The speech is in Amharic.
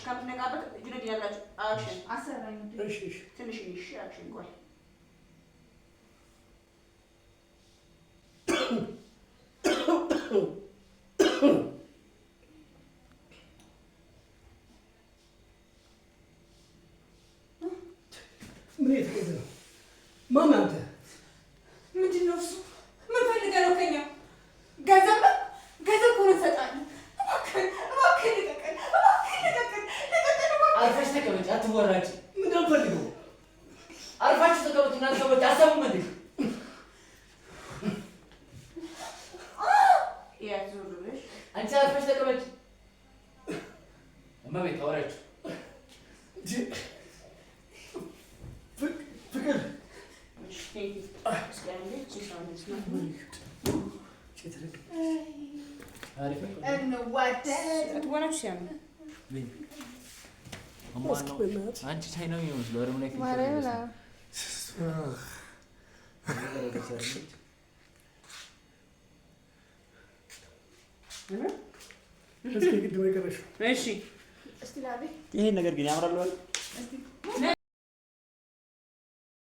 ከምትነቃበት ጁነዲን ያላችሁ action። አሰራኝ። እሺ። ትንሽ እሺ፣ action ቆይ። ምን የተገዘ ነው? ማን አንተ? ምንድን ነው እሱ? ምን ፈልገህ ነው ከኛ? ገንዘብ ነው? ገንዘብ ከሆነ እንሰጣለን። እባክህን፣ እባክህን ልቀቀን፣ እባክህን ልቀቀን፣ ልቀቀን እባክህን። አርፈሽ ተቀመጭ፣ አትወራጭ። ምንድን ነው የምፈልገው? አርፋችሁ ተቀመጡ እናንተ ሰዎች፣ አሰሙም እንዴ? ያዝ ዞር ብለሽ። አንቺ አርፈሽ ተቀመጭ። እመቤት አወራችሁ። ፍቅር። እሺ፣ thank you። እስኪ አንዴ እቺ sound ስማ። አሪፍ ነው። እንዋደድ። ትወናችሁ ሲያምር። አንቺ ቻይናዊ ነው መስሎ ኧረ ምን አይነት ማርያም ነው። እስኪ ግድ ነው የቀረሽው። እሺ። እስቲ ላቤ። ይሄን ነገር ግን ያምራል አይደል? እስቲ።